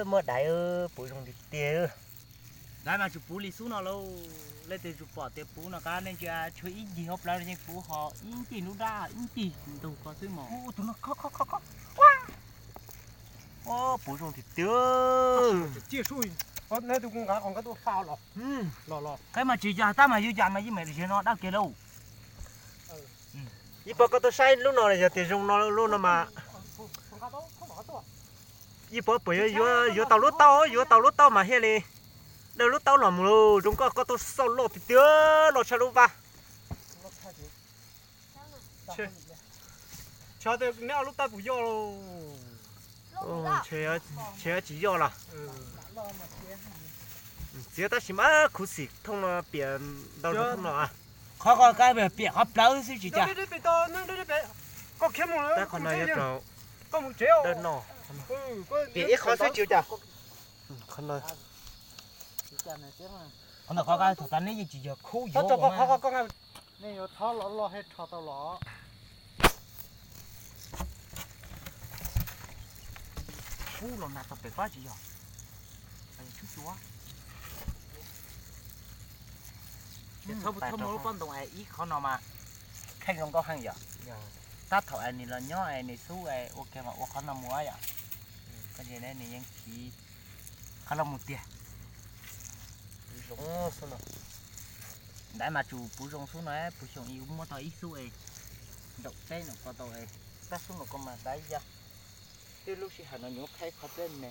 Muab daiv puv zoo tiag tiag. Daiv mas tsuas puv li xub no lauj. Leej twg tsuas pom tias puv no qab nej ntsia tshuav ib ncig hauv plawv no yeej puv ho ib ncig nruab nrab ib ncig ntug ko xwb mog. Puv zoo tiag tiag. Qheb mas tsis yog tab mas yus yam mas yeej meem ziag no dab kiag lauj. Yeej pom koj tuaj saib lub no yog tias zoo no lub no mas yeej pom puas yuav yuav tau lub taub, yuav tau lub taub mas thiaj li dawj lub taub los mus lauj. Zoo koj koj tuaj xauj loj tiag tiag, loj tshaj lub vaj. Neb ob lub taub puas yoj? Ntshe tsis yoj los. Txiav tab sis mas khuv xim thooj no piam ntau thooj no. Qhov ko kab piam qhov plawv xwb tsis cas. Tab qhov no yog rau dawj no. Piam ib qhov xwb tsis cas. Qhov no qhov ko thaum tas neb yeej tsis yog khub yuav. Nej yuav txhob los loj thiab rho tau los. Ub, los nag tau pem pob tsis yog. Tub cuav. Txhob muab lub pob ntoo es ib qhov no mas kheej zoo nkauj heev yom. Tab thaum es nws los nyob es nws xub es ua kiag mas ua qhov no mus yom. Koj ntsia nws yeej khiv qhov no mus tiag. Zoo xwb no. Daiv mas tsuas puv zoo xwb no, puv xyoo ib muab tau ib xub es nraum teb no ko tau es tab xub no ko mas daiv yog. Twb lub sij hawm no nyuam qhuav qhib qhov teb me.